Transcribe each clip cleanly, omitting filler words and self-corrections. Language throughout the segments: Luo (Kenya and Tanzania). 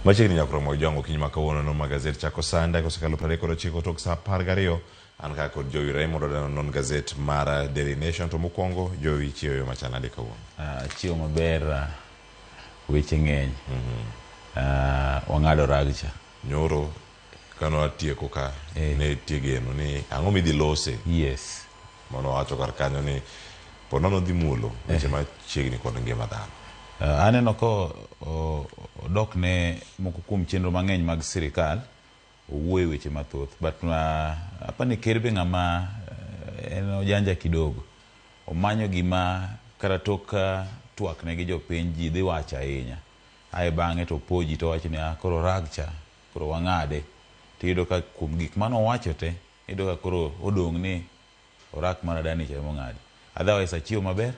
Machiegni nyakoro mag jwango okinyi ma kawuono no ma gazet chako sanda kosekalo 39 tok saa 12. An kaka kod Jowi Raymond odano non gazet mar Daily Nation. To mokwongo Jowi, chiewo yo machal nade kawuono? Chiewo maber, weche ng'eny. Wang'ado ragcha. Nyoro kane watieko ka ne nitie geno ni ang'o midhi lose. Yes. Mano wacho kar kanyo ni po nono dhi mulo weche machiegni kod ngima dhano. Aneno ka odok ne moko kuom chenro mang'eny mag sirikal, owuoyo weche mathoth, but apani ker be ng'ama en ojanja kidogo. Omanyo gima kata tok twak ne gi jopiny ji dhi wacho ahinya. Ae bang'e to opoji to owacho ni koro ragcha, koro wang'ade. Tiyudo ka kuom gik mane owacho te, iyudo ka koro odong' ni orak mar Adani cha emong'adi. Otherwise achiewo maber,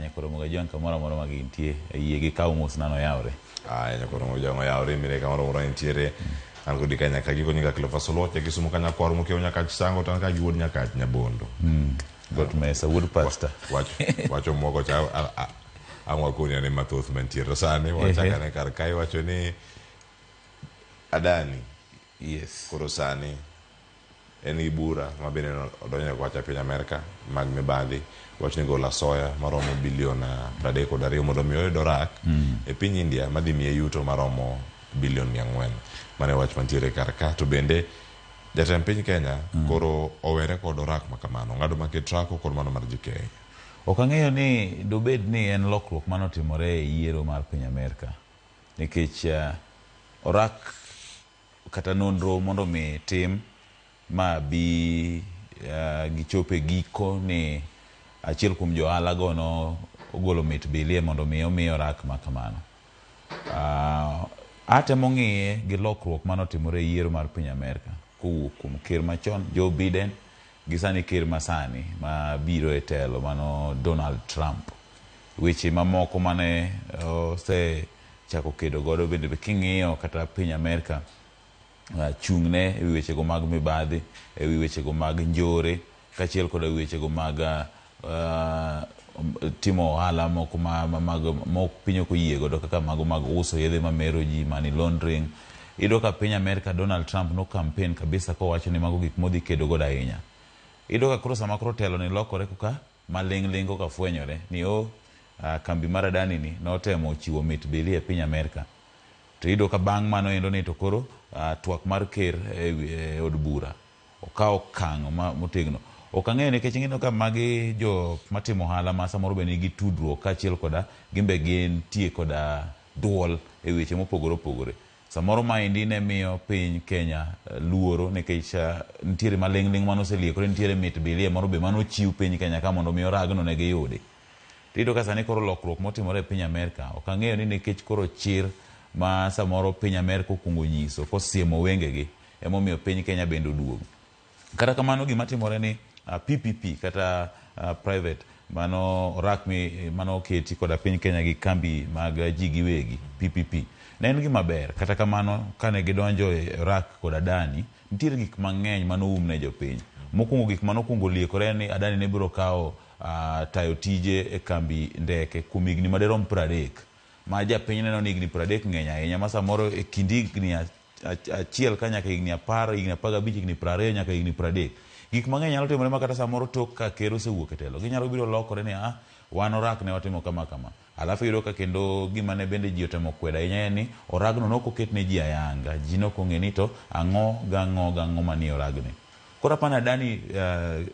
nyakoro Moga kamoro amora ma gintie, yie gi kaw mos nano yawre. Aya nyakoro Moga oyawre mire kamoro amora nitiere. An kodi ka nyaka giko nyinga Cleophas Oluoch, ja Kisumu ka nyakwar mokiewo Nyakach Sango, to an ka gi wuod Nyakach Nyabondo. Got mesa wuod pastor. Wacho moko cha ang' wakoni ane mathoth mantiere. To sani wachak ane kar kae iwacho ni Adani. Yes. Koro sani en gi bura ma bende odonjo kocha piny Amerka mag mibadhi. Wach ni golo asoya maromo bilion 32 mondo mi oyud orak e piny India madhi miye yuto maromo bilion 400. Mano e wach mantiere kar ka. To bende jatend piny Kenya koro owere kod orak ma kamano. Ong'ado mar Ketraco kod mano mar JKIA. Ok ang'eyo ni dobed ni en lokruok manotimore e yiero mar piny Amerka. Nikech orak kata nonro mondo mi tim ma bi gichop e giko ni achiel kuom jo ohala go no ogolo mit bilie mondo mi omiye orak ma kamano. Atemo ng'iye gi lokruok manotimore e yiero mar piny Amerka kowuok kuom ker machon Joe Biden gi sani ker masani ma biro e telo mano Donald Trump. Weche mamoko mane osechako kedo godo bende king'iyo kata piny Amerka chung'ne e wi wechego mag mibadhi, e wi wechego mag njore, kaachiel koda wechego mag timo ohala moko ma piny ok oyie godo kaka mago mag uso yedhe mamero ji, money laundering. Iyudo ka piny Amerka Donald Trump no campaign kabisa kowacho ni mago gik modhi kedo godo ahinya. Iyudo ka koro sama koro telo ni lokore koka maling' ling' koka fwenyore ni kambi mar Adani ni notemo chiwo mit bili e piny Amerka. To iyudo ka bang' mano endo ni to koro twak mar ker e od bura okawo okang' motegno. Ok ang'eyo nikech ing'eyo ka magi jo matimo ohala ma samoro be nigi tudruok kaachiel koda gimbe gintie koda duol e weche mopogore opogore. Samoro maendi ne miyo piny Kenya luoro nikech nitiere maling' ling' manoseliekore, nitiere mit bilie moro be manochiw piny Kenya ka mondo mi oragno ne giyudi. Tiyudo ka sani koro lokruok motimore e piny Amerka, ok ang'eyo ni nikech koro chir ma samoro piny Amerka okuongo nyiso kosiemo wengegi, emomiyo piny Kenya bende oduogo. Kata kamano gima timore ni PPP kata private mano orak mi mano oketi koda piny Kenya gi kambi mag ji giwegi PPP ne en gima ber. Kata kamano kane gidonjo e orak kod Adani, nitiere gik mang'eny manoum ne jopiny. Mokwongo gik manokwongo liekore en ni Adani ne biro kawo tayo tije e kambi ndeke kuom higni madirom 30. Ma japiny neno ni higni 30 ng'eny ahinya ma samoro e kind higni achiel ka nyaka higni 10, higni 15, higni 20 nyaka higni 30. Gik mang'eny nyalo timore ma kata samoro tok ka ker osewuok e telo. Ginyalo biro lokore ni wan orak ne watimo kama kama. Alafu iyudo ka kendo gima ne bende ji otemo kwedo ahinya en ni oragno ne ok oket ne ji ayanga. Ji ne ok ong'e ni to ang'o gang'o gang'o manie oragni. Koro apani Adani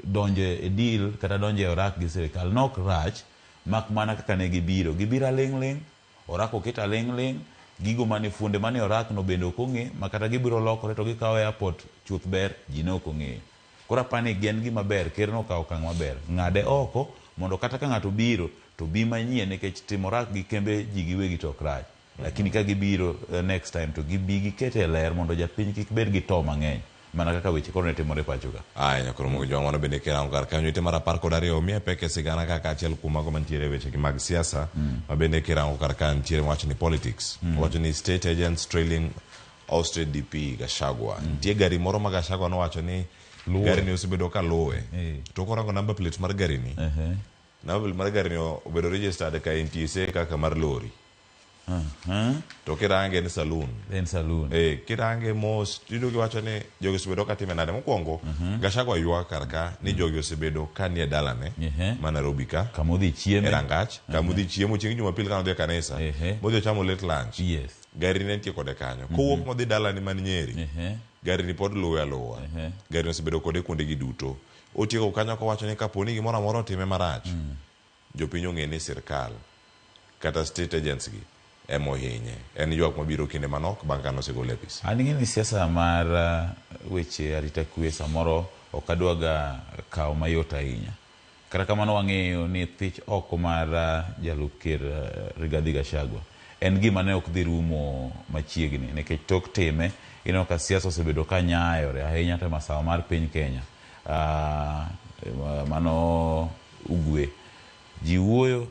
donjo e deal kata donjo e orak gi sirikal ne ok rach mak mana kaka ne gibiro. Gibiro aling' ling', orak oket aling' ling', gigo mane fuonde mane orak no bende ok ong'e ma kata gibiro lokore to gikawo airport chuth ber ji ne ok ong'eyo. Koro apani en gima ber, ker nokawo okang' maber. Ng'ade oko mondo kata ka ng'ato biro to bi manyien nikech timo orak gi kembe ji giwegi to ok rach. Lakini ka gibiro next time to gibi gikete e ler mondo japiny kik bed gi to mang'eny mana kaka weche koro ne timore pacho ka. Aya nyakoro mogo jwang' mano bende kirango kar kanyo ite mar 12 miye pek e sigana kaka achiel kuom mago mantiere e weche gi mag siasa ma bende kirango kar ka nitiere wacho ni politics. Wacho ni state agents trailing ousted DP Gachagua. Nitie gari moro ma Gachagua nowacho ni gari ni osebedo ka luwe. To korango number plate mar gari ni, number plate mar gari ni obedo registered ka NTSA kaka mar lori. To kirange en saloon. En saloon. Eh, kirange mos tiyudo kiwacho ni jogi osebedo ka time nade. Mokwongo, Gachagua ywak kar ka ni jogi osebedo ka nie dalane ma Nairobi ka. Kama odhi chieme. E rangach. Kama odhi chiemo chieng' Jumapil kane odhi e kanisa. Modhi ochamo late lunch. Yes. Gari ne nitie kode kanyo. Kowuok modhi dalane man Nyeri. Gari ni pod luwe aluwa. Gari ni osebedo kode kuonde gi duto. Otieko kanyo kowacho ni kapo ni gimoro amora otime marach, jopiny ong'e ni sirkal kata state agents gi ema ohinye. En ywak mabiro kinde manok bang' kane osegole e apis. An ing'e ni siasa mar weche arita kwe samoro ok adwaga kawo mayot ahinya. Kata kamano wang'eyo ni thich oko mar jalup ker Rigathi Gachagua en gima ne ok dhi rumo machiegni nikech tok time ineno ka siasa osebedo ka nyayore ahinya to e masawa mar piny Kenya. Mano ugwe. Ji wuoyo,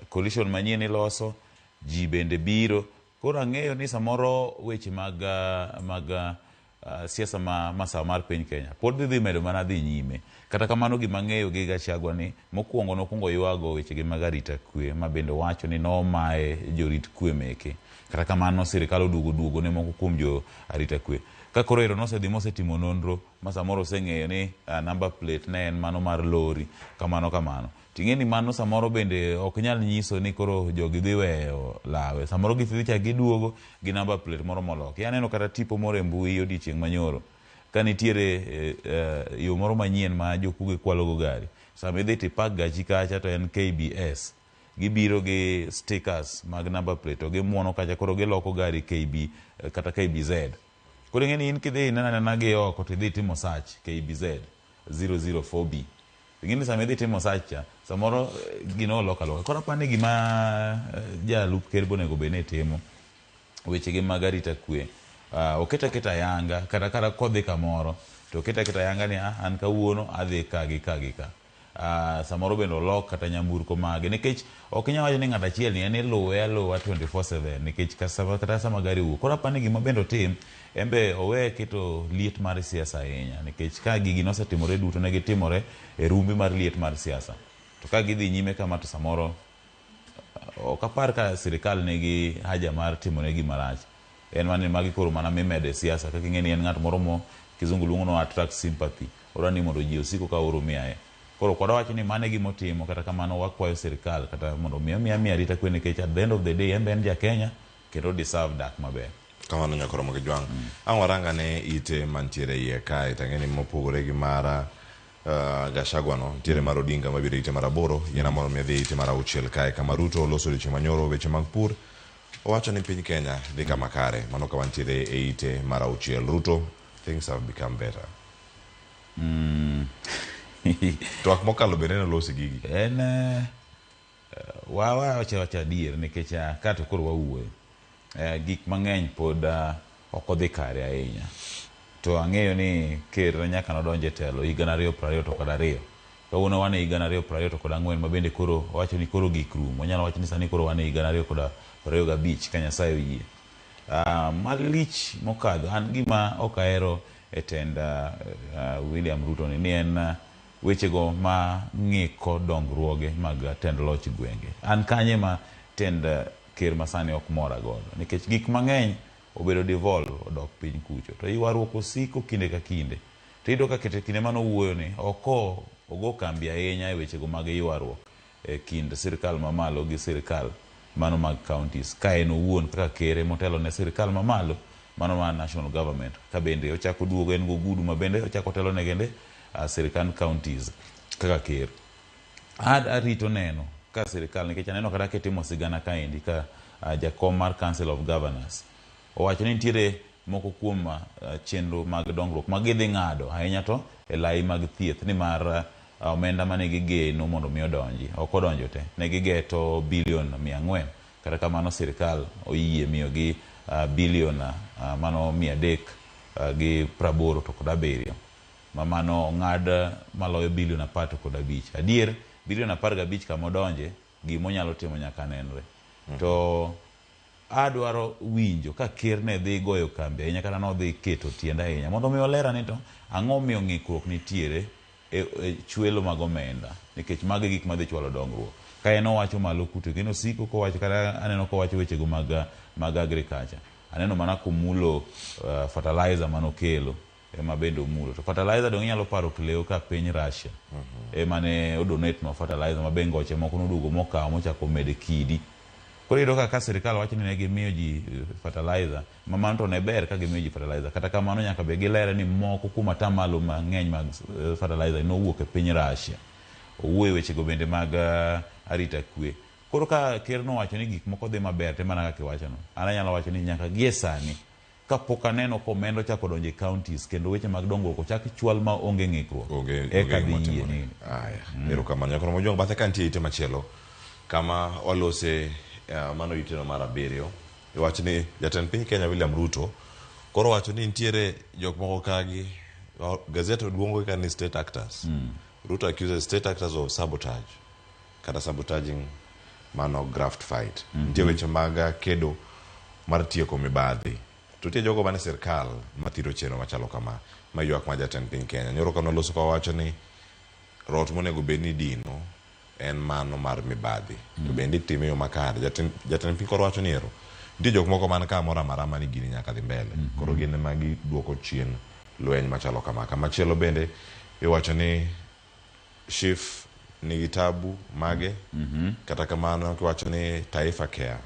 coalition manyien iloso, ji bende biro. Koro ang'eyo ni samoro weche mag siasa ma masawa mar piny Kenya pod dhi medo mana dhi nyime. Kata kamano gima ang'eyo gi Gachagua ni mokwongo nokwongo ywago wechege mag arita kwe ma bende owacho ni nomaye jorit kwe meke. Kata kamano sirikal oduogo duogo ne moko kuom jo arita kwe. Ka koro ero nosedhi mosetimo nonro ma samoro oseng'eyo ni number plate ne en mano mar lori kamano kamano. Ting'e ni mano samoro bende ok nyal nyiso ni koro jogi dhi weyo lawe. Samoro gidhi chak giduogo gi number plate moro moloki. Aneno kata tipo moro e mbui odiochieng' manyoro ka nitiere yo moro manyien ma jokuoge kwalo go gari. Sama idhi tipak gachi kacha to en KBS. Gibiro gi stickers mag number plate to gimuono kacha koro giloko gari KB kata KBZ. Koro ing'e ni in kidhi ineno anena gi oko to idhi timo search KBZ 004B. Ing'e ni sama idhi timo search cha, samoro gino olok aloka. Koro aparo ni gima jalup ker bonego bed ni timo, wechege mag arita kwe, oket aketa ayanga, kata kata kodhi kamoro, to oket aketa ayanga ni an kawuono adhi ka gi ka gi ka. Samoro bende olok kata nyamburko mage, nikech ok inyal wacho ni ng'ato achiel ni en iluwe aluwa 24/7 nikech kata sama gari wuok. Koro aparo ni gima bende otim, en be owe keto liet mar siasa ahinya, nikech ka gigi nosetimore duto ne gitimore e rumbi mar liet mar siasa. To ka gidhi nyime kama to samoro ok apar ka sirikal nigi haja mar timone gima rach. En mana ni magi koro mana mimede siasa, kaka ing'e ni en ng'at moro mo kizungu luongo no attract sympathy. Odwa ni mondo ji osiko ka oro miaye. Koro kwadwa wacho ni mano e gima otimo, kata kamano wakwayo sirikal kata mondo mi omiya miya arita kwe nikech at the end of the day en be en ja Kenya kendo deserve dak maber. Kamano nyakoro Mogijwang'. Ang' warang ane ite mantiere iye kae, tang'e ni mopogore gi mara Gachagua no, nitiere mar Odinga mabiro ite mar 8, yiena mondo mi adhi ite mar 6 kae, kama Ruto oloso odiochieng' manyoro weche mag pur. Owacho ni piny Kenya dhi kama kare, mano ka wantiere e ite mar 6. Ruto, things have become better. Twak mokalo bende nolosi gigi. En wawacho wacho adier nikech ka to koro wawuoyo. Gik mang'eny pod ok odhi kare ahinya. To ang'eyo ni ker nyaka nodonje telo higa 2022. Kawuono wan e higa 2024 ma bende koro wacho ni koro gik rumo. Wanyalo wacho ni sani koro wan e higa 2025 ka Nyasaye oyie. Malich mokadho an gima ok ahero e tend William Ruto ni en wechego ma ng'iko dongruoge mag tend loch gwenge. An kanye ma tend ker masani ok mora godo nikech gik mang'eny obedo devolve odok piny kucho to ywaruok osiko kinde ka kinde. To iyudo ka kete kinde mane owuoyo ni ok ogo kambi ahinya e wechego mag ywaruok e kind sirikal mamalo gi sirikal mano mag counties ka en owuon kaka ker motelo ne sirikal mamalo mano mar national government ka bende ochako duogo en gogudu ma bende ochako telo ne gende sirikand counties kaka ker. Ad arito neno ka sirikal nikech aneno kata kitimo sigana kaendi ka jakom mar Council of Governors owacho ni nitiere moko kuom chenro mag dongruok ma gidhi ng'ado ahinya to e lai mag thieth nimar omenda mane gigeno mondo mi odonji ok odonjo te ne gigeto bilion 400 kata kamano sirikal oyie miyogi bilion mano 387 ma mano ong'ad maloyo bilion 15. Adier bilion 15 kama odonje gima onyalo timo nyaka nenre. To adwaro winjo ka ker ne dhi goyo kambi ahinya kata nodhi keto tiende ahinya mondo mi olera ni to ang'o miyo ng'ikruok nitiere e chwelo mag omenda nikech mago e gik madhi chwalo dongruok. Ka en owacho malo kuto kendo osiko kowacho kata aneno kowacho wechego mag mag agriculture. Aneno mana komulo fertilizer manokelo ema bende omulo. To fertilizer dong inyalo paro Cleo ka piny Russia ema ne odonate nwa fertilizer ma be ngoche moko noduogo mokawo mochako omede kidi. Koro iyudo ka ka sirikal wacho ni ne gimiyo ji fertilizer, ma mano to ne ber ka gimiyo ji fertilizer. Kata kamano nyaka be gilere ni moko kuom atamalo mang'eny mag fertilizer nowuok e piny Russia. Owuoyo e wechego bende mag arita kwe. Koro ka ker nowacho ni gik moko dhi maber te mana kaka iwachono, an anyalo wacho ni nyaka gie sani kapok aneno ka omenda ochako donjo e counties kendo weche mag dongruok ochak chwal ma onge ng'ikruok, Onge eka onge dhi yie gimotimore. ni Aya, erokamano. Nyakoro Mojwang' bathe ka nitie ite machielo kama walose mano iteno mar abiriyo. Iwacho ni jatend piny Kenya William Ruto koro wacho ni nitiere jok moko kagi gazet luongo ka ni state actors. Ruto accuses state actors of sabotage kata sabotaging mano graft fight. Nitie weche mag kedo mar tieko mibadhi. To nitie jogo mane sirkal mathiro chenro machalo kama. Ma ywak mar jatend piny Kenya. Nyoro ka noloso ka wawacho ni rot monego bed ni idino en mano mar mibadhi. To bende itime e yo makare. Jatend, jatend piny koro wacho ni ero nitie jok moko man ka moro amara mani gini nyaka dhi mbele. Koro gin ema giduoko chien lweny machalo kama. Kamachielo bende iwacho ni SHIF nigi tabu mage. Kata kamano kiwacho ni Taifa Care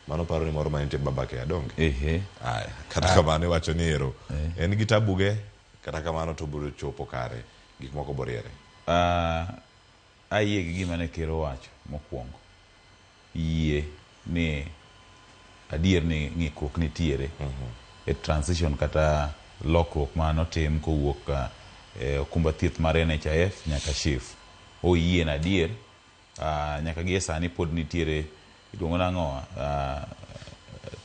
mano paro ni moro manitie Baba Care donge? Ehe. Aya, kata kamano iwacho ni ero en gi tabu ge kata kamano to biro chopo kare gik moko boriere. Ayie gi gima ne ker owacho mokwongo. Yie ni adier ni ng'ikruok nitiere e transition kata lokruok manotim kowuok e okumba thieth mar NHIF nyaka SHIF. Oyie na adier nyaka gi e sani pod nitiere iluongo nang'o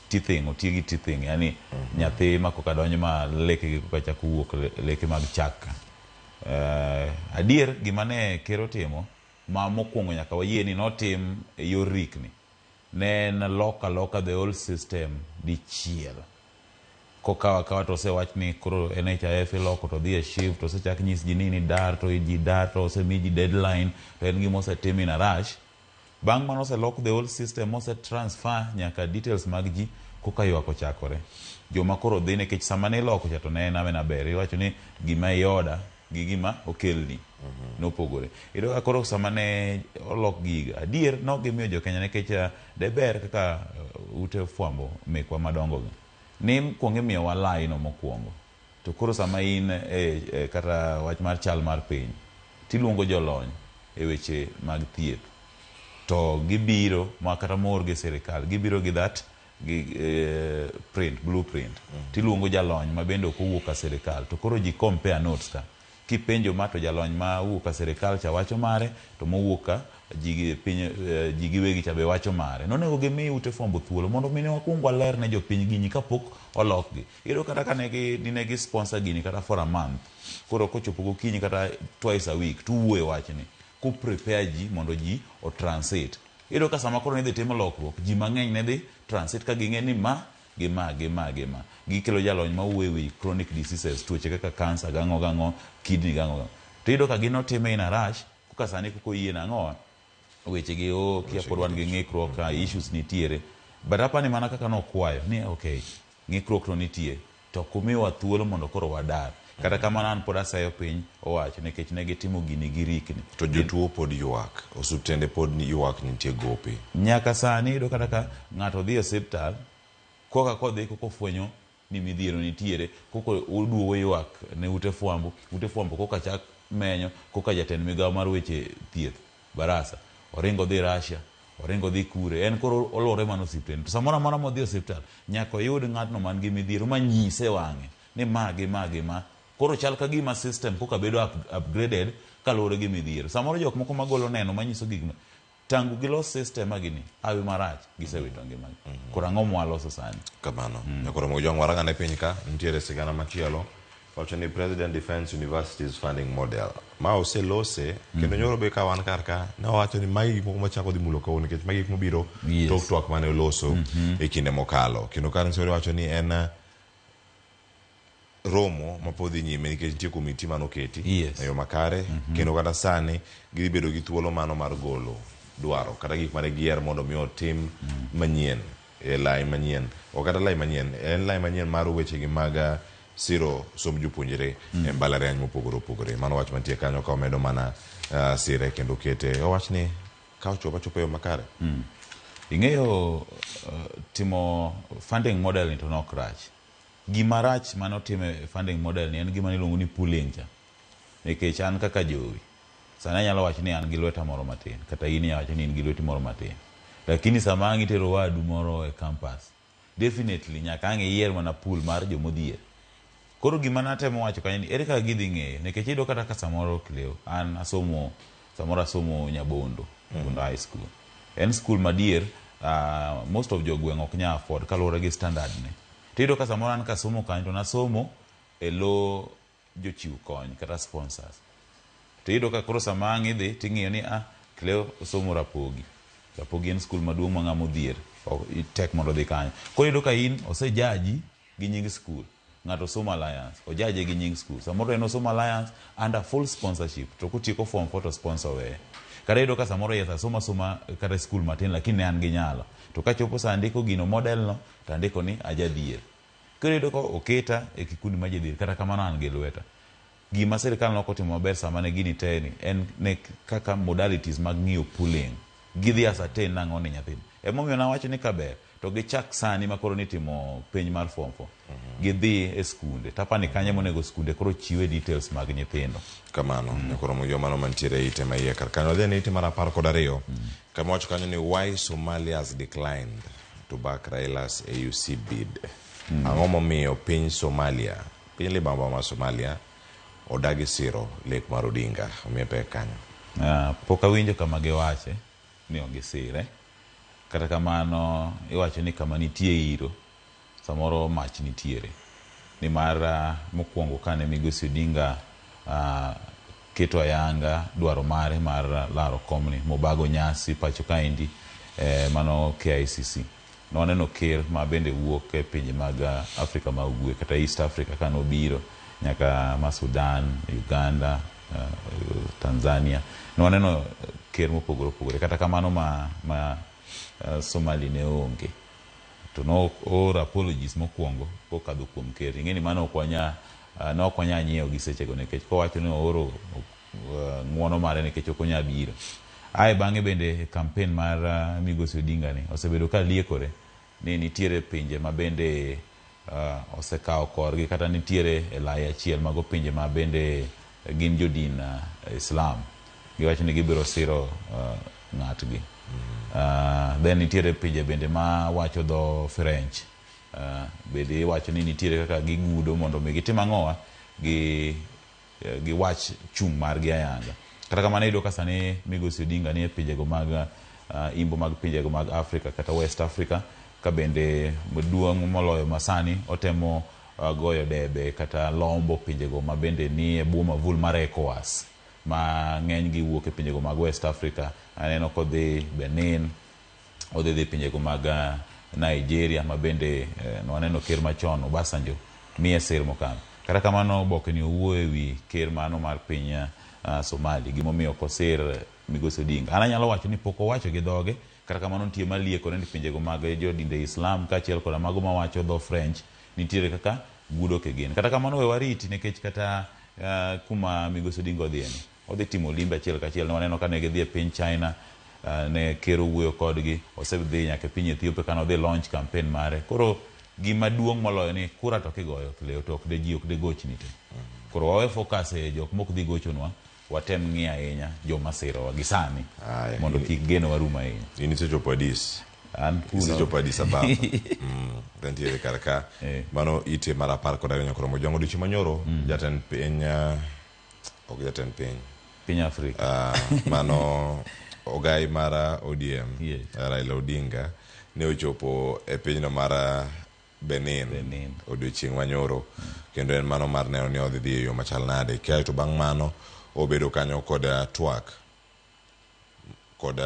teething, otiyo gi teething yani nyathi ma koka donjo ma lekegi koka chako wuok leke mag chak ka. Adier gima ne ker otimo ma mokwongo nyaka wayie ni notim e yor rikni ne en loko aloka the whole system dichiel. Kokawo akawa to osewach ni koro NHIF iloko to dhi e SHIF to osechak nyis ji ni dar to ji dar to osemi ji deadline to en gima osetim in a rush. Bang' mano oselok the whole system mose transfer nyaka details mag ji koka ywak ochakore. Joma koro dhi nikech sama ne iloko cha to ne en amena ber. Iwacho ni gima ioda gi gima okelni nopogore. Iyudo ka koro sama ne olok gigo, adier ne ok gimiyo jo Kenya nikech de ber kaka ute fwambo mekwa madongo gi. Ni kuong imiyowa lai no mokwongo. To koro sama in e kata wach mar chal mar piny, tiluongo jolony e weche mag thieth. To gibiro ma kata moor gi sirikal, gibiro gi that gi print, blueprint. Tiluongo jalony ma bende ok owuok ka sirikal. To koro ji compare notes ka. Kipenjo ma to jalony ma owuok ka sirikal cha wacho mare, to mowuok ka ji piny ji giwegi cha be wacho mare. Nonego gimi ute fwambo thuolo mondo mi ne wakuong waler ne jopiny gini kapok olokgi. Iyudo kata ka negi dine gi sponsor gini kata for a month. Koro kochopo gokinyi kata twice a week tuwuoye wachni. Ku prepare ji mondo ji o transit. Iyudo ka sama koro nidhi tim lokruok, ji mang'eny ne dhi transit ka ging'e ni ma gi ma gi ma gi ma. Gikelo jalony mawuoyo e wi chronic diseases, tuoche kaka cancer gang'o gang'o, kidney gang'o gang'o. To iyudo ka gin otime in a rush, koka sani koka oyie nang'o, weche gi oh, kia pod wan gi ng'ikruok, issues nitiere. But apani mana kaka nokwayo ni okay, ng'ikruok to nitie, to kumiwa thuolo mondo koro wadar. Kata kamano an pod aseyo piny owacho nikech ne gitimo gini gi rikni. To jotuo pod ywak, osiptende pod ywak nitie gope. Nyaka sani iyudo kata ka ng'ato dhi e osiptal, koka kodhi koka ofwenyo ni midhiero nitiere, koka oduogo ywak ne ute fwambo, ute fwambo koka chak menyo, koka jatend migao mar weche thieth, Barasa, oringo odhi Russia, oringo odhi kure, en koro oluore mana osiptende. To samoro amora modhi e osiptal, nyaka oyud ng'atno man gi midhiero manyise wang'e ni ma gi ma gi ma. Koro chal ka gima system koka bedo upgraded kaluwore gi midhiero. Samoro jok moko magolo neno manyiso gik ma tangu gilos system ma gini hawi marach gisewito ngimagi. Koro ang'o mwaloso sani? Kamano. Nyakoro Mojwang' warang'ane piny ka, nitiere sigana machielo wacho ni President Defense Universities Funding Model. Ma oselose, kendo nyoro be ka wan kar ka, ne wawacho ni magi gik moko machako dhi mulo kawuono nikech magi gik mobiro tok twak mane oloso e kinde mokalo. Kendo Karen Sori wacho ni en romo ma pod dhi nyime nikech nitie komiti mane oketi e yo makare kendo kata sani gidhi bedo gi thuolo mano mar golo dwaro kata gik mane giyier mondo mi otim manyien e lai manyien ok kata lai manyien en lai manyien mar wechegi mag siro somb jopuonjre e mbalariany mopogore opogore. Mano wach mantie kanyo ka omedo mana sire kendo kete owach ni ka ochopo achopo e yo makare. Ing'eyo timo funding model ni to nok rach. Gima rach mane otim e funding model ni en gima niluongo ni pooling cha. Nikech an kaka jowi, sani anyalo wacho ni an gi lweta moro matin, kata in inyalo wacho ni in gi lweti moro matin. Lakini sama ang' itero wadu moro e campus, definitely nyaka ang' iyier mana pool mar jomodhier. Koro gima natemo wacho kanyo ni ere kaka gidhi ng'eyo nikech iyudo kata ka samoro Cleo, an asomo samoro asomo Nyabondo, Nyabondo High School. En school madier, most of jogweng' ok nyal afford kaluwore gi standard ne. Tiyudo ka samoro an kasomo kanyo to nasomo e lo jochiw kony kata sponsors. Tiyudo ka koro sama ang' idhi ting'iyo ni ah, Cleo osomo Rapogi. Rapogi en skul maduong' ma ng'ama odhier tek mondo odhi kanyo. Koro iyudo ka in osejaji gi nying skul. Ng'ato somo Alliance, ojaje gi nying skul. Samoro en osomo Alliance under full sponsorship to kotieko form 4 to sponsor weye. Kata iyudo ka samoro yes asomo asoma kata e skul matin lakini ne an gi nyalo. To kachopo sa andiko gino model no to andiko ni ajadhier. Koro iyudo ka oketa e kikundi mar jodhier kata kamano an gi lweta. Gima sirikal nok otimo maber sama ne gini teye ni en ne kaka modalities mag ng'iyo pooling. Gidhi ascertain nang'o ni nyathini. Emomiyo nawacho ni kaber to gichak sani ma koro nitimo penj mar form 4. Gidhi e skunde. Tapani kanyo monego skunde koro chiwe details mag nyithindo. Kamano, nyakoro mojo mano mantiere e ite maiye kar kanyo. Wadhi e ite mar 12 kama wacho kanyo ni why Somalia has declined to back Raila's AUC bid. Ang'o momiyo piny Somalia, piny libamba mar Somalia odagi siro lek mar Odinga, omiye pek kanyo. Pok awinjo kama giwache ni ok gisire. Kata kamano iwacho ni kama nitie iro samoro mach nitiere. Nimar mokwongo kane Migosi Odinga keto ayanga dwaro mare mar laro komni mobago nyasi pacho kaendi mano KICC. Nwaneno ker ma bende wuok e pinje mag Afrika ma ugwe kata East Africa kanobiro nyaka ma Sudan, Uganda, Tanzania. Nwaneno ker mopogore opogore. Kata kamano ma Somali ne onge. To no ooro apologies mokwongo kokadho kuom ker. Ing'e ni mano ok wanya ne ok wanya nyiewo gi sechego nikech kowacho ni ooro ng'uono mare nikech ok onya biro. Ae bang'e bende campaign mar Migosi Odinga ni osebedo ka liekore ni nitiere pinje ma bende osekawo korgi kata nitiere e lai achiel mago pinje ma bende gin jodin Islam. Giwacho ni gibiro siro ng'atgi. Then nitiere pinje bende ma wacho dho French. Bende iwacho ni nitiere kaka gigudo mondo mi gitim ang'owa gi giwach chung' margi ayanga. Kata kamano iyudo ka sani Migosi Odinga nie pinjego mag imbo mag pinjego mag Africa kata West Africa ka bende maduong' moloyo masani otemo goyo debe kata lombo pinjego ma bende nie bwo mavul mar ECOWAS ma ng'eny gi wuok e pinjego mag West Africa. Aneno kodhi Benin, odhi dhi pinjego mag Nigeria ma bende nwaneno ker machon Obasanjo miye sir mokalo. Kata kamano oboke ni owuoyo e wi ker mano mar piny Somali gimomiyo ok osir Migosi Odinga. An anyalo wacho ni pok owacho gi dhoge, kata kamano nitie maliekore ni pinjego mag jodinde Islam kaachiel koda mago mawacho dho French nitiere kaka gudo kigin. Kata kamano we wariti nikech kata kuma Migosi Odinga odhiye ni odhi timo limbe achiel kachiel. Ne waneno ka ne gidhi e piny China, ne ker owuoyo kodgi, osedhi nyaka e piny Ethiopia kane odhi launch campaign mare. Koro gima duong' moloyo ni kura to kigoyo Cleo to ok de ji ok de gochni te. Koro wawe focus e jok mok dhi gochonwa, watem ng'iyo ahinya joma sirowa gi sani mondo kik geno warum ahinya. In isechopo Addis. An kuno. Isechopo Addis Ababa. Ntiere kar ka. Mano ite mar 12 nyakoro Mojwang' odiochieng' manyoro jatend piny ok jatend piny. Piny Afrika. Mano ogai mar ODM Raila Odinga ne ochopo e pinyno mar Benin odiochieng' manyoro kendo en mano mar neno ni odhi dhi e yo machal nade. Kaeto bang' mano obedo kanyo kod twak kod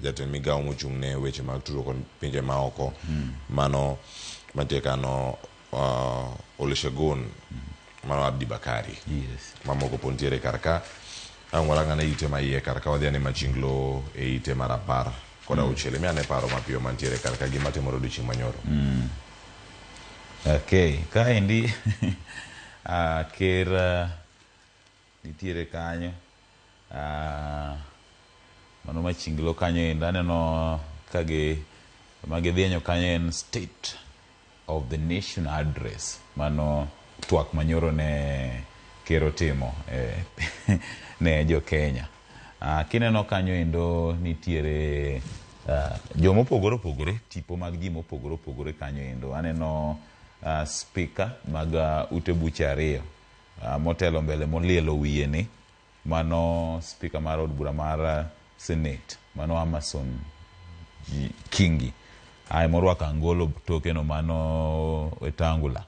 jatend migawo mochung' ne weche mag tudruok kod pinje maoko mano mantie kano Olusegun mano Abdi Bakari. Mamoko pod nitiere kar ka. Ang' warang ane ite ma iye kar ka wadhi ane machinglo e ite mar 16. Imiya ane paro mapiyo mantiere kar ka gima timore odiochieng' manyoro. Okay, kaendi ker nitiere kanyo. Mano machinglo kanyo endo aneno ka gi magidhienyo kanyo en State of the Nation Address. Mano twak manyoro ne ker otimo ne jo Kenya. Kineno kanyo endo nitiere jomopogore opogore, tipo mag ji mopogore opogore kanyo endo. Aneno speaker mag ute buche ariyo motelo mbele molielo wiye ni mano speaker mar od bura mar Senate, mano Amason Kingi. Ae morwako angolo toke no mano Wetangula.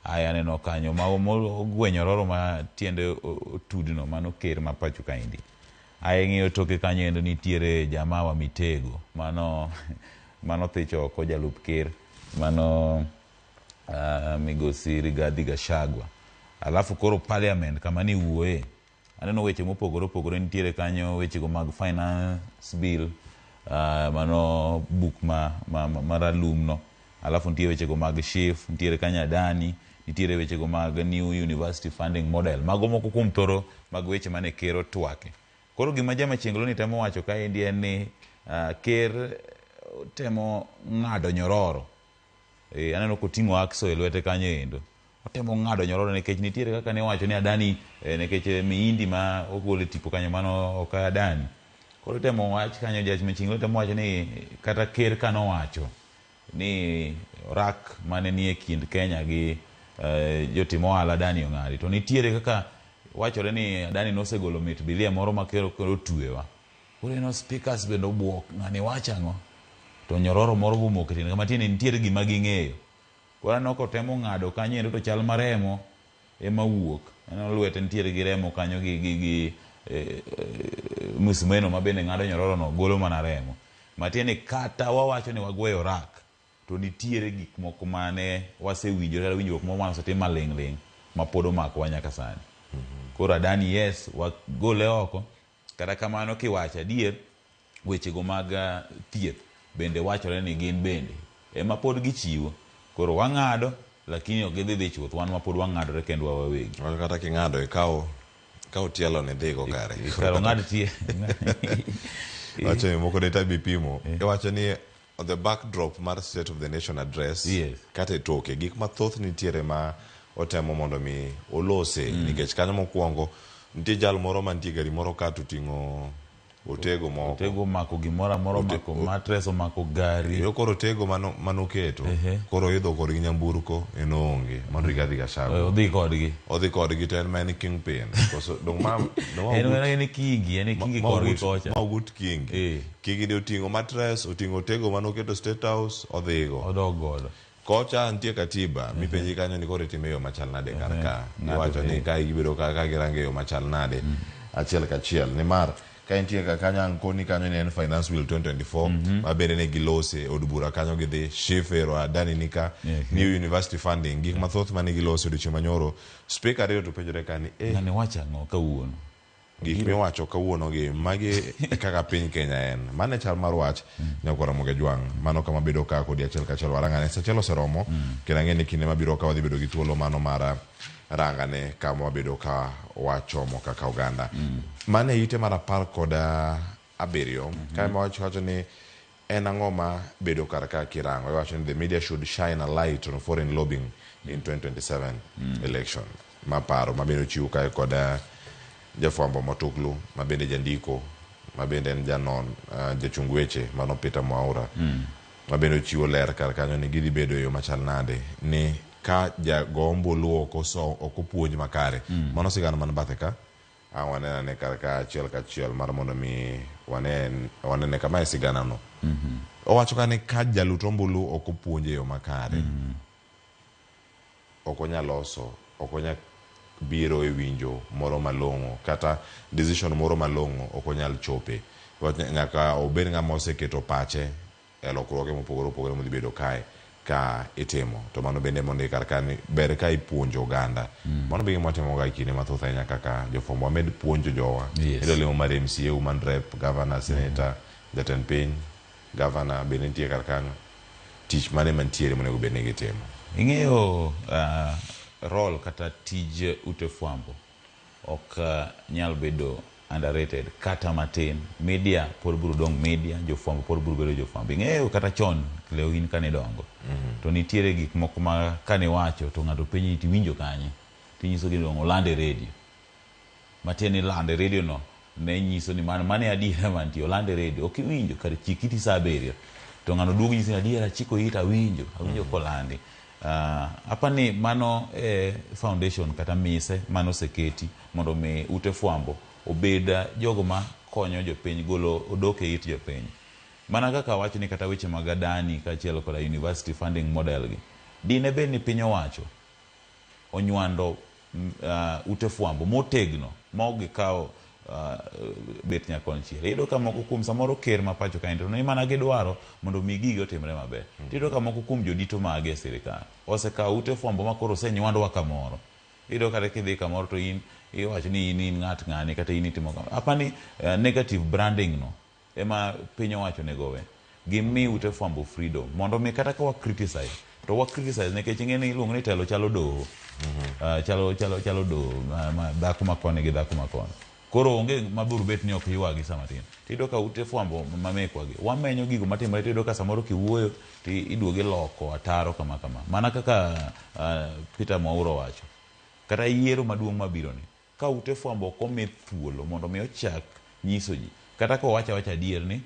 Ae aneno kanyo ma ogwenyororo ma tiende otudno mano ker ma pacho kaendi. Ae ng'iyo toke kanyo endo nitiere jamaa wa Mitego mano thich oko jalup ker mano migosi Rigathi Gachagua. Alafu koro parliament kama ni wuoye aneno weche mopogore opogore nitiere kanyo wechego mag finance bill mano buk maralum no. Alafu nitie wechego mag SHIF, nitiere kanyo Adani, nitiere wechego mag New University Funding Model. Mago moko kuom thoro mag weche mane ker otwake. Koro gima jamachienglo ni temo wacho kaendi en ni ker temo ng'ado nyororo. Aneno koting'o akso e lwete kanyo endo. Otemo ng'ado nyororo nikech nitiere kaka ne wacho ni Adani nikech miindi ma ogol e tipo kanyo mano ok Adani. Koro temo wach kanyo jach machienglo temo wacho ni kata ker kanowacho ni rak mane nie kind Kenya gi jotim ohala Adani ong'adi. To nitiere kaka wachore ni Adani nosegolo mit bilia moro ma kero koro otwewa. Koro ineno speakers bende obuok ng'ani wacho ang'o? To nyororo moro bomoko e tiende kama tiende nitiere gima ging'eyo. Koro aneno kotemo ng'ado kanyo endo to chal maremo ema wuok. Aneno lwete nitiere gi remo kanyo gi musmeno ma bende ng'ado nyororo no golo mana remo. Matiende ni kata wawacho ni wagweyo rak to nitiere gik moko mane wasewinjore kata winjruok moro mane osetim maling' ling' ma pod omakowa nyaka sani. Koro Adani yes wagole oko kata kamano kiwacho adier wechego mag thieth bende wachore ni gin bende ema pod gichiwo. Koro wang'ado lakini ok gidhi dhi chuth wan ma pod wang'adore kendwa wawegi. Kata king'ado ikaw tielo ni dhigo kare. Kare ong'ad tie. Wacho ni moko ne tabi pimo. Iwacho ni on the backdrop mar State of the Nation Address kata e toke gik mathoth nitiere ma otemo mondo mi olose nikech kanyo mokwongo nitie jal moro mantie gari moro ka to oting'o otego moko. Otego omako gimoro amora, omako mattress, omako gari. Yo koro otego manoketo koro idho kodgi nyamburko en oonge mano Rigathi Gachagua. Odhi kodgi. Odhi kodgi to en ma en kingpin. Koso dong ma en Kingi, en Kingi korgi kocha. Ma ogut Kingi. Kingi ni oting'o mattress, oting'o otego manoketo State House, odhigo. Odok godo. Kocha nitie katiba mipenji kanyo ni koro itime yo machal nade kar ka. Iwacho ni ka gibedo ka girange yo machal nade achiel kachiel nimar ka intie ka kanyo ankoni kanyo ni en Finance Bill 2024 ma bende ne gilose od bura kanyo gidhi SHIF ero Adani nika New University Funding gik mathoth mane gilose odiochieng' manyoro. Speaker ariyo to penjore ka ni ng'ani wacho ang'o kawuono? Gik miwacho kawuono gi magi e kaka piny Kenya en. Mano e chal mar wach nyakwara Ramogi Ajwang'. Mano kama bedo ka kodi achiel kachiel warang'ane. Sa achiel oseromo kendo ang'e ni kinde mabiro ka wadhi bedo gi thuolo mano mar rangane kama wabedo ka wachomo kaka oganda. Mano e ite mar 17 kae ma wacho ni en ang'o ma bedo kar ka kirango. Iwacho ni the media should shine a light on foreign lobbying in 2027 election. Ma paro ma bende ochiw kae kod jafwambo Motuklu ma bende jandiko ma bende en janon jachung weche mano Peter Mwaura ma bende ochiwo ler kar kanyo ni gidhi bedo e yo machal nade ni ka jago ombulu ok opuonj makare. Mano sigana man bathe ka ang' wanene ane kar ka achiel kachiel mar mondo mi wanene kama e sigana no. Owacho ka ni ka jalut ombulu ok opuonj e yo makare ok onyal loso, ok onyal biro e winjo moro malong'o kata decision moro malong'o ok onyal chope. Nyaka obed ng'ama oseketo pache e lokruoge mopogore opogore modhi bedo kae. ka itimo to mano bende mondo kar ka ber ka ipuonjo oganda. Mano be gima watimoga e kinde mathoth ahinya kaka jofwambo, wamed puonjo jowa. Idwa lemo mar MCA, woman rep, governor, senator, jatend piny, governor bende nitie kar kanyo. Tich mane mantiere monego bed ni gitimo? Ing'eyo role kata tij ute fwambo ok nyal bedo underrated kata matin. Media pod biro dong' media, jofwambo pod biro bedo jofwambo. Ing'eyo kata chon leo in kane idongo to nitiere gik moko ma kaniwacho to ng'ato penji ni tiwinjo kanye, tinyisogi ni dong' oland e redio. Matiende ni lando e redio no ne nyiso ni mano mano e adiera mantie, oland e redio. Ok iwinjo kar chik iti sa 7 to ng'ano duogo nyisi ni adiera achiko ita awinjo, awinjo kolandi. Apani mano e foundation kata mise mane oseketi mondo mi ute fwambo obed jogo ma konyo jopiny golo odok e it jopiny. Mana kaka awach ni kata weche mag Adani kaachiel koda university funding model gi, dine bed ni piny owacho onywando ute fwambo motegno ma ok gikawo bet nyakonchiel. Iyudo ka moko kuom samoro ker ma pacho kaendi to ne mana gidwaro mondo mi gigi otimre maber. Tiyudo ka moko kuom jodito mage e sirikal osekawo ute fwambo ma koro osenywandwa kamoro. Iyudo kata kidhi kamoro to in iwacho ni in in ng'at ng'ani kata in itimo kama. Apani negative branding no ema piny owacho onego owe. Gimi ute fwambo freedom mondo mi kata ka wa criticize to wa criticize nikech ing'e ni iluongo ni telo chalo doho. Chalo doho ma dhako ma koni gi dhako ma koni. Koro onge mabiro bet ni ok ywagi sama tin. Tiyudo ka ute fwambo ma mekwa gi wamenyo gigo matimore, tiyudo ka samoro kiwuoyo to iduogo iloko ataro kama kama. Mana kaka Peter Mwaura owacho, kata yiero maduong' mabiro ni ka ute fwambo ok omi thuolo mondo mi ochak nyiso ji, kata kowacho awacha adier ni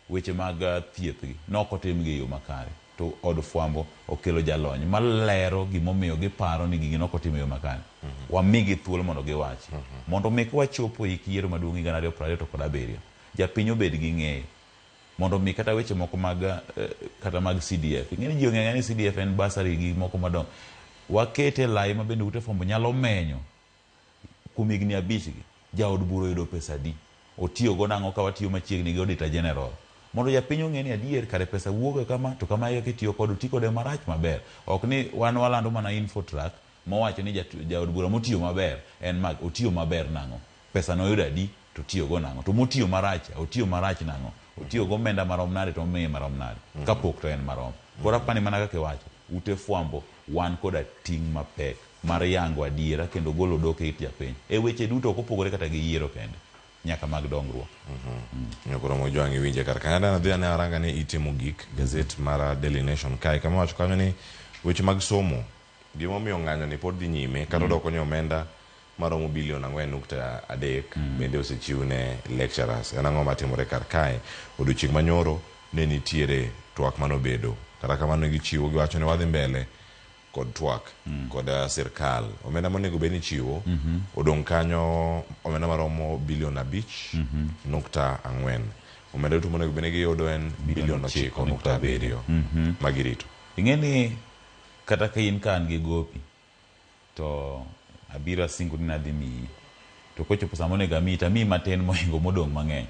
weche mag thieth gi ne ok otim gi e yo makare, to od fwambo okelo jalony malero gimomiyo giparo ni gigi ne ok otim e yo makare. Wamigi thuolo mondo giwachi. Mondo mi kwachopo hik yiero maduong' higa 2027, japiny obed gi ng'eyo. Mondo mi kata weche moko mag kata mag CDF. Ing'e ni ji ong'eyo ni CDF en bursary gi moko madongo. Wakete lai ma bende ute fwambo nyalo menyo kuom higni 5 gi. Jaod bura oyudo pesa adi? Otiyo go nang'o ka watiyo machiegni gi Auditor General? Mondo japiny ong'e ni adier kare pesa wuok kama to kama e kaka itiyo kode, oti kode marach maber. Ok ni wan walando mana Infotrack mowacho ni jaod bura motiyo maber en mag otiyo maber nang'o? Pesa noyudo adi to otiyo go nang'o? To motiyo marach, otiyo marach nang'o? Otiyo go omenda marom nade to omiye marom nade? Kapok to en marom. Koro apani mana kaka iwacho, ute fwambo wan koda ting' mapek mar yango adiera kendo golo odok e it japiny. E weche duto ok opogore kata gi yiero kende, nyaka mag dongruok. Nyokoro Mojwang' iwinje kar kanyo. Adwa dhi ane aranga ne ite mogik gazet mar Daily Nation kae kama wacho kanyo ni weche mag somo gimomiyo ng'anyo ni pod dhi nyime kata odoko ni omenda maromo bilion 4.3 bende osechiw ne lecturers. En ang'o matimore kar kae? Odiochieng' manyoro ne nitiere twak manobedo. Kata kamano gichiwo giwacho ni wadhi mbele kod twak kod sirkal. Omenda monego bed ni ichiwo odong' kanyo omenda maromo bilion 5.4. Omenda duto monego bed ni giyudo en bilion 9.7 magirito. Ing'e ni kata ka in ka an gi gopi to abiro asingo ni nadhi miyi, to kochopo sama onego amiyi to amiyi matin mohingo modong' mang'eny.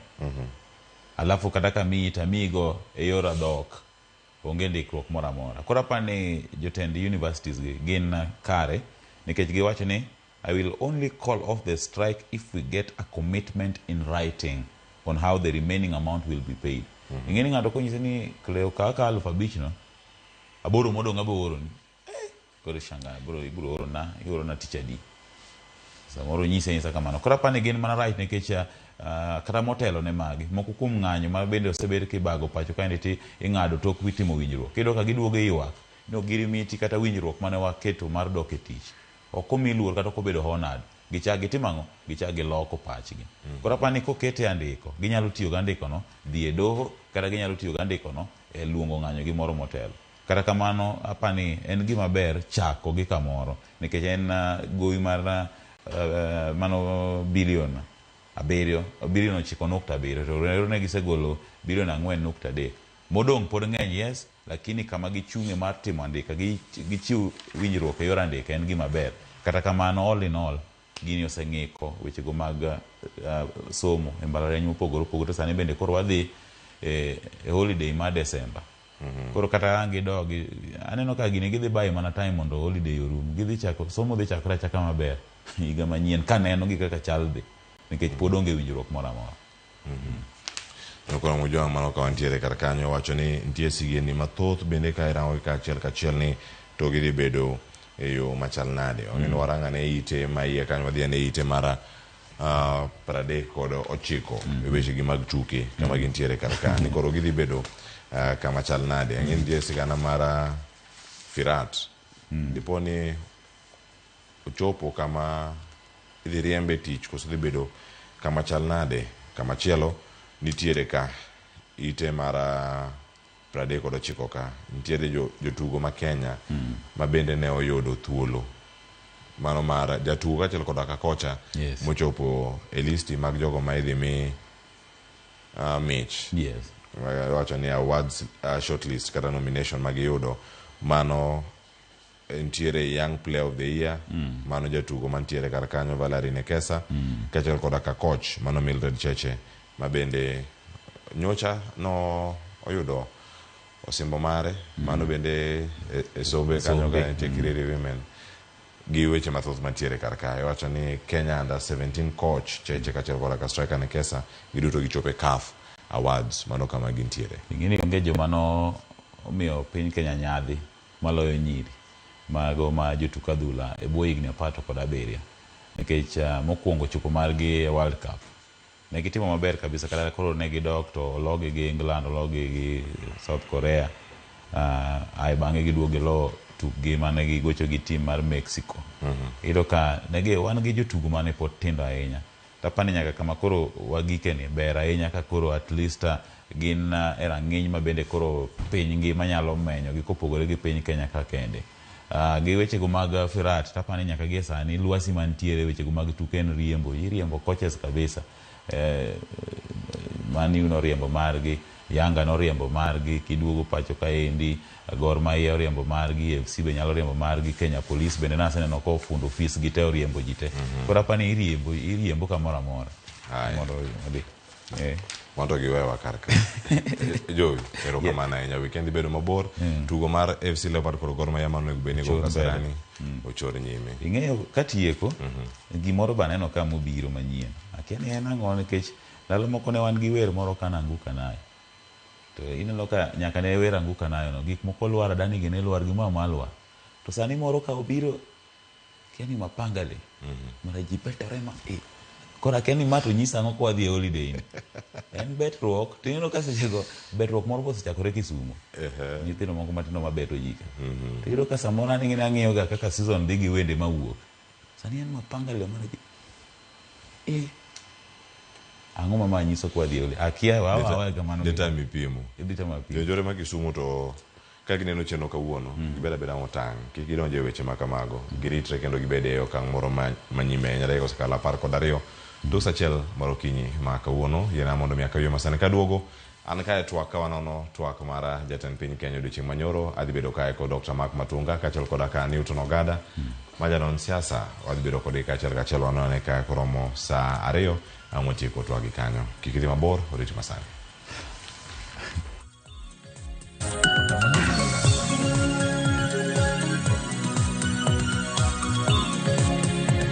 Alafu kata ka amiyi to amiyi go e yor adhok, onge ndikruok moro amora. Koro aparo ni jotend universities gi gin kare nikech giwacho ni I will only call off the strike if we get a commitment in writing on how the remaining amount will be paid. Ing'e ni ng'ato konyisi ni Cleo kaw ka 5,000 no, 8 modong' abo oroni. Koro ishangaa, bro, ibro orona, iorona tich adi? Samoro nyise anyisa kamano. Koro apani gin mana right nikech kata motelo ne magi, moko kuom ng'anyo ma bende osebed kibago pacho kaendi ti ing'ado tok timo winjruok. Iyudo ka giduogo e ywak ni ok girimiti kata winjruok mane waketo mar dok e tich. Ok omi luor kata ok obedo honored. Gichak gitimo ang'o? Gichak giloko pachgi. Koro apani kokete e andiko, ginyalo tiyo gi andiko no dhi e doho kata ginyalo tiyo gi andiko no e luongo ng'anyo gi moro motelo. Kata kamano apani en gima ber chako gi kamoro nikech en gowi mar mano bilion 7, bilion 9.7 to ne gisegolo bilion 4.3. Modong' pod ng'eny yes, lakini kama gichung'e mar timo andika, gichiw winjruok e yor andika en gima ber. Kata kamano all in all, gini oseng'iko wechego mag somo e mbalariany mopogore opogore. To sani bende koro wadhi e holiday mar Desemba. Koro kata ang' gidogi, aneno ka gini gidhi bayo mana time mondo holiday orum. Gidhi chako, somo dhi chakore achaka maber higa manyien kaneno gi kaka chal dhi. Nikech pod onge winjruok moro amora. Koro Mojwang' mano ka wantiere kar kanyo wacho ni nitie sigendni mathoth bende ka irango gi kaachiel kachiel ni to gidhi bedo e yo machal nade. Ong'e ni warang ane ite ma iye kanyo wadhi ane ite mar 39 e weche gi mag tuke kama gintiere kar ka ni koro gidhi bedo kama chal nade. Ang'e ni nitie sigana mar Firat. Dipo ni ochopo kama idhi riembe tich koso dhi bedo kama chal nade. Kama chielo nitiere ka ite mar 39 ka nitiere jotugo ma Kenya ma bende ne oyudo thuolo mano mar jatugo kaachiel koda ka kocha mochopo e listi mag jogo ma idhi mi mich. Wacho ni awards shortlist kata nomination magiyudo mano nitiere Young Player of the Year mano jatugo mantiere kar kanyo Valerie Nekesa kaachiel koda ka coach mano Mildred Cheche ma bende nyocha no oyudo osimbo mare mano bende e sombe kanyo ka nitie Kiriri Women gi weche mathoth mantiere kar kae. Wacho ni Kenya under 17 coach Cheche kaachiel koda ka striker Nekesa giduto gichopo e CAF Awards mano kama gintiere. Ing'eni onge joma no omiyo piny Kenya nyadhi maloyo nyiri mago ma jotuk adhula e bwo higni 17. Nikech mokwongo chopo margi e World Cup ne gitimo maber kabisa kata koro ne gidok to ologi gi England, ologi gi South Korea, ae bang'e giduogo gilo tukgi mane gigocho gi team mar Mexico. Iyudo ka negi wan gi jotugo mane pod tindo ahinya. Tapani nyaka kama koro wagike ni ber ahinya ka koro at least gin e rang'iny ma bende koro piny ngima nyalo menyo gi kopogore gi piny Kenya ka kende. Gi wechego mag Firat tapani nyaka gi e sani lwasi mantiere wechego mag tuke en riembo, iriembo coaches kabisa. Mani noriembo margi, Yanga noriembo margi, kiduogo pacho kaendi Gor Mahia oriembo margi, FC be nyalo riembo margi, Kenya Police bende naseneno kofundo ofis gi te oriembo ji te. Koro apani iriembo, iriembo kamoro amora. Mondo odhi. Mondo giwewa kar ka. Jowi, erokamano ahinya. Weekend bedo mabor. Tugo mar FC Leopard kod Gor Mahia mano onego bed ni go Kasarani ochor nyime. Ing'eyo katieko, gimoro be aneno ka mobiro manyien. Akia ni en ang'o nikech ndalo moko ne wan gi wer moro ka Anguka Nayo. To ineno ka nyaka ne wer Anguka Nayo no, gik moko lwar adani gi ne lwar gimoro amora lwar. To sani moro ka obiro, kia ni mapangale. Mara ji betore ma Koro akia ni ma to nyisa ang'o ka wadhi e holiday ni. En betruok, to ineno ka sechego betruok moro be osechakore Kisumo. Nyithindo moko matindo mabeto ji ka. To iyudo ka samoro an ing'eni ang'iyo ga kaka season dhi gi wende mawuok. Sani en mapangale mara ji. Ang'o ma ma nyiso ka wadhi e holiday? Akia wawe kamano. Data mipimo. Data mapimo. Jonjore ma Kisumu to ka gineno chenro kawuono, gibed abeda motang', kik gidonj e weche ma kamago. Giritre kendo gibed e okang' moro manyime ahinya. Dakika osekalo 12:30 mar okinyi ma kawuono. Yiena mondo mi akaw masani kaduogo. An kae twak ka wanono twak mar jatend piny Kenya odiochieng' manyoro. Adhi bedo kae kod Dr. Mark Matunga kaachiel koda ka Newton Ogada ma janon siasa. Wadhi bedo kodgi kaachiel kachiel wanone ka koromo saa 2 ang' watieko twak gi kanyo. Kik idhi mabor, orit masani.